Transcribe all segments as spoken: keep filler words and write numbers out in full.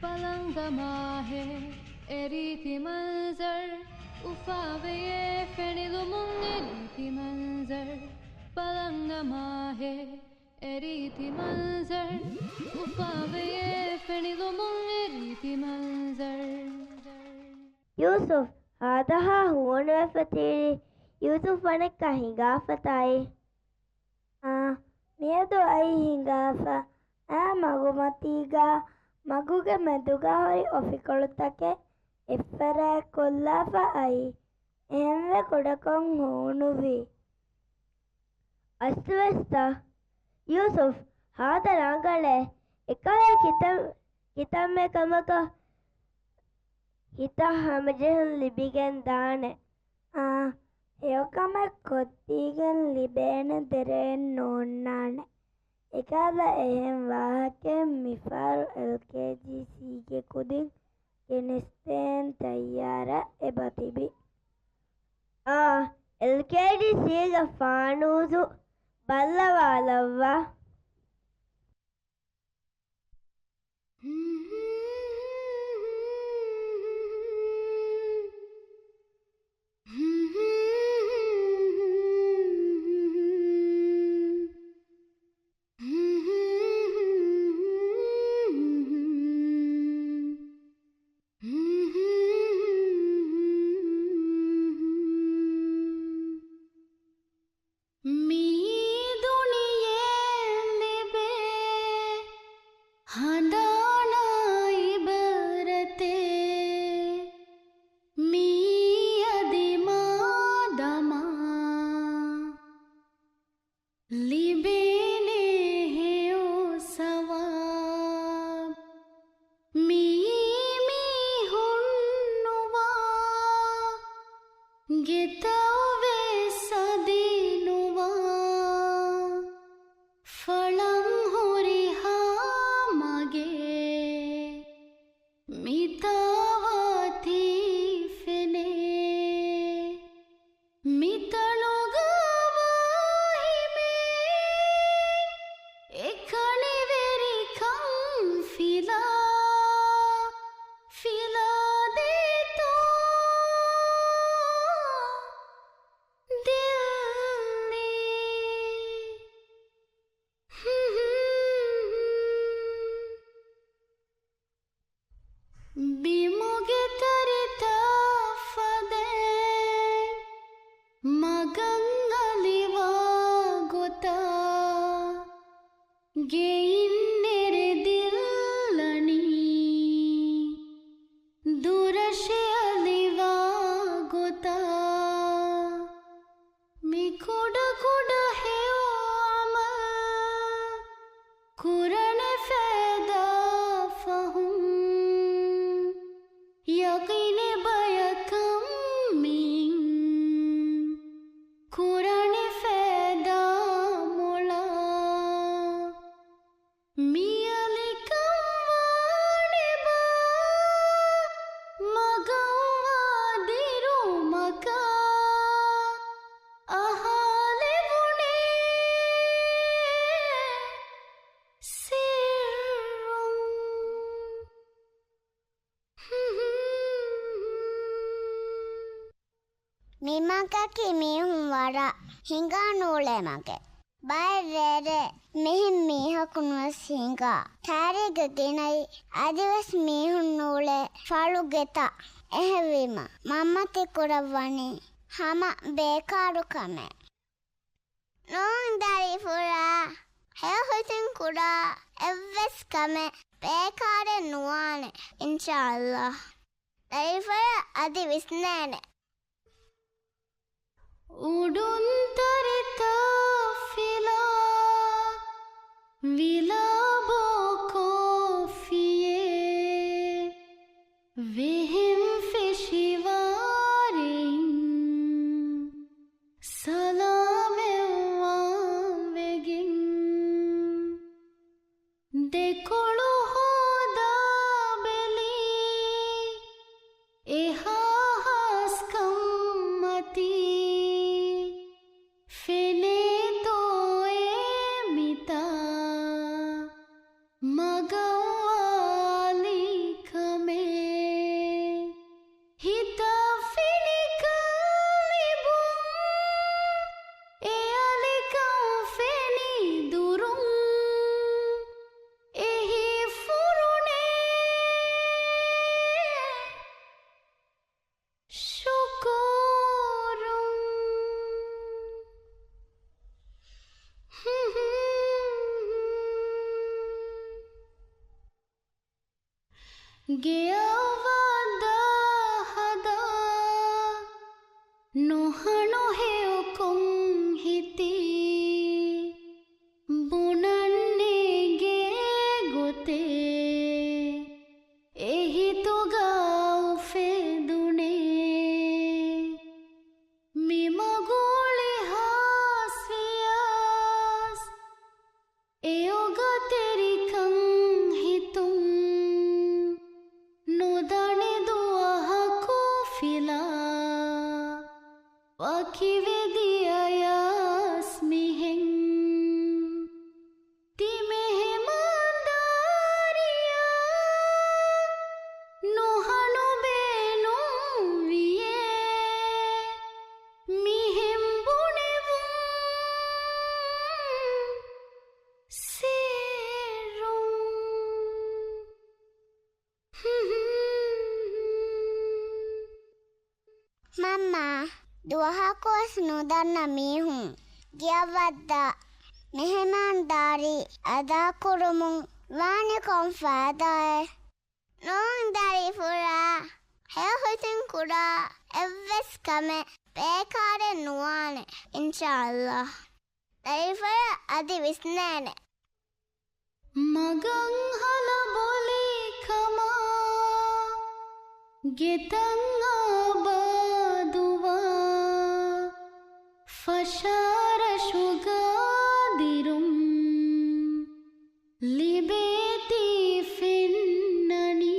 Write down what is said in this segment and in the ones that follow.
ބަލަން ގަމާހޭ އެ ރީތި މަންޒަރު، އުފާވެޔޭ ފެނިލުމުން އެ ރީތި މަންޒަރު. ބަލަން ގަމާހޭ އެ ރީތި މަންޒަރު، އުފާވެޔޭ ފެނިލުމުން އެ ރީތި މަންޒަރު. ޔޫސުފް، ހާދަހާ ހޫނުވެފަ ތިރި. ޔޫސުފް އަނެއްކާ ހިނގާފަތައި. އާ، މިއަދު އައި ހިނގާފަ. އައި މަގުމަތީގަ މަގުގެ މެދުގަ ހުރި އޮފިކޮޅުތަކެއް އެއްފަރާތް ކޮށްލާފަ އައި. އެހެންވެ ކުޑަކޮށް ހޫނުވި. އަސްވެސްތަ؟ ޔޫސުފް، ހާދަ ރަނގަޅޭ. އެކަހަލަ ކިތަން، ކިތަންމެ ކަމަކަށް ހިތަށް ހަމަޖެހުން ލިބިގެން ދާނެ. އާ، ހެޔޮކަމެއް ކޮށްދީގެން ލިބޭނެ ދެރައެއް ނޯންނާނެ. އެކަހަލަ އެހެން ވާހަކައެއް މިފަހަރު އެލްކޭޖީސީގެ ކުދިން ގެނެސްދޭން ތައްޔާރަށް އެބަ ތިބި. އާ، އެލްކޭޖީސީގެ ފާނޫސު ބައްލަވާލައްވާ. މި ދުނިޔެ ލިބޭ ހަނދާނާ އިބްރަތެއް، މި އަދި މާ ދަމާ ލިބޭނެ ހެޔޮ ސަވާބު. މިއީ މީހުން ނުވާ، ގެތައް ވެސް އަދި ނުވާ، ފަޅަން ހުރިހާ މަގެއް މިތާ ވާތީ ފެނޭ. މިތަނުގަ ވާހިމޭ އެކަނިވެރިކަން ފިލާ، ފިލާ ދޭތޯ ދިއްލީ. ބިމުގެ ތަރިތައް ފަދައިން މަގަށް އަލިވާ ގޮތަށް، ގެއިން ނެރެ ދިއްލަނީ ދުރަށެއް އަލިވާ ގޮތަށް. މި ކުޑަ ކުޑަ ހެޔޮ އަމަލް ކުރަނެ ފައިދާ ފަހުން، ޔަގީނެއް ބަޔަކަށް މިއިން ކުރަނެ ފައިދާ މޮޅަށް. މިއަލިކަން ވާނެބާ މަގަށްވާ ދިރުމަކަށް އަހާލެވުނޭ ސިއްރުން. މިމަގަކީ މީހުން ވަރަށް ހިނގާ ނޫޅޭ މަގެއް. ބައެއް ރޭރޭ މިހެން މީހަކުން ވެސް ހިނގާ. ތާރީޚްގަ ގިނައީ އަދިވެސް މީހުން ނޫޅޭ ފަޅު ގެތައް. އެހެންވީމަ މަގުމަތި ކުރައްވަނީ ހަމަ ބޭކާރު ކަމެއް. ނޫން ދަރިފުޅާ، ހެޔޮ ހިތުން ކުރާ އެއްވެސް ކަމެއް ބޭކާރެއް ނުވާނެ، އިންޝާﷲ. ދަރިފުޅާ އަދި ވިސްނޭނެ. އުޑުން ތަރިތައް ފިލާ، ވިލާ ބޯ ކޮފީއެއް ވެހެން ފެށިވާރެއިން ސަލާމަތްވާން ވެގެން. ދެކޮޅު ހޯދާ ބެލީ އެހާ ހާސްކަން މަތީ ފެނޭތޯއޭ މިތާ ގެއަށް ވައްދާ ހަދާ ނުހަނު ހެޔޮކޮށް ހިތީ، ބުނަން ނޭނގޭ ގޮތެއް އެހިތުގަ އުފެދުނޭ. މި މަގު އޮޅި ހާސްވިޔަސް އެއޮގަތެރިކަން ހިތުން ނުދަނެ ދުވަހަކު ފިލާ ވަކިވެ ދިޔަޔަސް މިހެން. ތި މެހެމާންދާރިޔާ ނުހަނު ބޭނުން ވިޔޭ، މިހެން ބުނެވުން ސިއްރުން. މަންމާ، ދުވަހަކުވެސް ނުދަންނަ މީހުން ގެއަށް ވައްދާ މެހެމާންދާރީ އަދާކުރުމުން ވާނީ ކޮން ފައިދާއެއް؟ ނޫން ދަރިފުޅާ، ހެޔޮހިތުން ކުރާ އެއްވެސް ކަމެއް ބޭކާރެއް ނުވާނެ، އިންޝާﷲ. ދަރިފުޅަށް އަދި ވިސްނޭނެ. މަގަން ހަލަބޮލި ކަމާ، ގެތައް އާބާދުވާ، ފަށާރަށުގަ ދިރުން ލިބޭތީ ފެންނަނީ.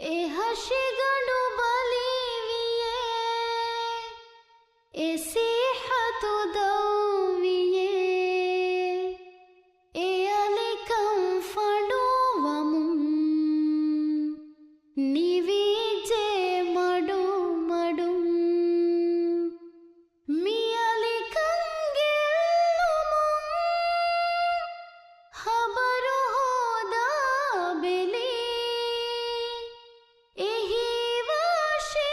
އެ ހަށިގަނޑު ބަލިވިޔޭ، އެ ސިއްހަތު ދަށްވިޔޭ، އެ އަލިކަން ފަނޑުވަމުން ނިވިއްޖެ މަޑުމަޑުން. މި އަލިކަން ގެއްލުމުން ހަބަރު ހޯދާ ބެލީ، އެހީވާށޭ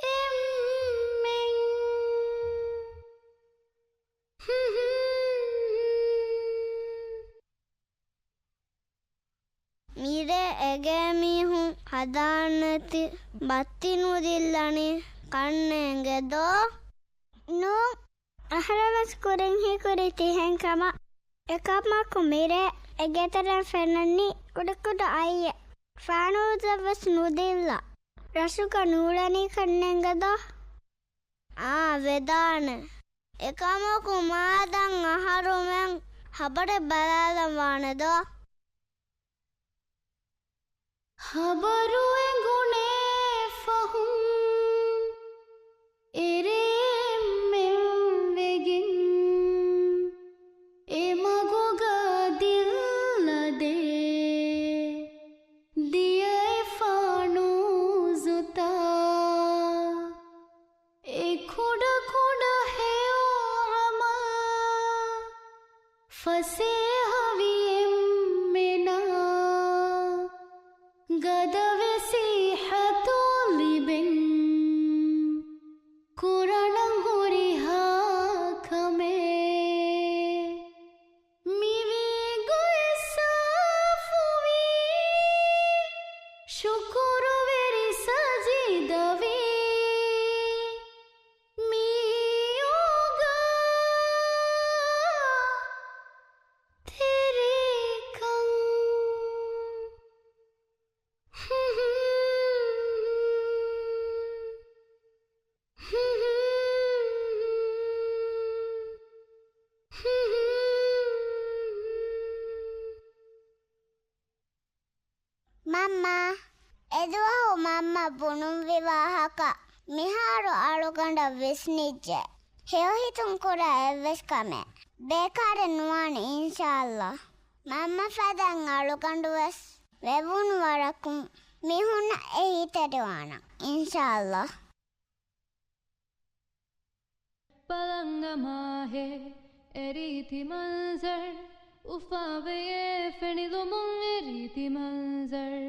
އެންމެން. މިރޭ އެގޭ މީހުން ހަދާންނެތި ބައްތި ނުދިއްލަނީ ކަންނޭނގެ ދޯ؟ ނޫން. އަހަރެންވެސް ކުރިން ހީކުރީ ތިހެން ކަމަށް. އެކަމަކު މިރޭ އެގޭތެރެއިން ފެންނަނީ ކުޑަކުޑަ އައްޔެއް. ފާނޫދަށްވެސް ނުދިއްލާ. ރަށުގަ ނޫޅެނީ ކަންނޭނގެ ދޯ؟ އާ، ވެދާނެ. އެކަމަކު މާދަން އަހަރުމެން ހަބަރެއް ބަލާލަން ވާނެ ދޯ؟ ހަބަރު އެނގުނޭ ފަހުން އެރޭމެން ވެގެން އެ މަގުގަ ދިއްލަދޭ ދިޔައިފާ ނޫޒުތާ. އެ ކުޑަކުޑަ ހެޔޮ އަމަލް ފަސޭހަވި އެންމެނާ ގަދަވެ ސިއްހަތު ލިބެން ކުރަން ހުރިހާ ކަމެއް. މިވީ ގޮތް ސާފުވީ، ޝުކުރުވެރި ސަޖިދަވީ، މިއޮގާ ތެރޭކަން. މަންމާ، އެދުވަހު މަންމަ ބުނުއްވި ވާހަކަ މިހާރު އަޅުގަނޑަށް ވިސްނިއްޖެ. ހެޔޮހިތުން ކުރާ އެއްވެސް ކަމެއް ބޭކާރެއް ނުވާނެ، އިންޝާﷲ. މަންމަ ފަދައިން އަޅުގަނޑުވެސް ވެވުނު ވަރަކުން މީހުންނަށް އެހީތެރިވާނަން، އިންޝާﷲ. ބަލަން އަމާހޭ އެ ރީތި މަންޒަރު، އުފާވެޔޭ ފެނިލުމުން އެ ރީތި މަންޒަރު.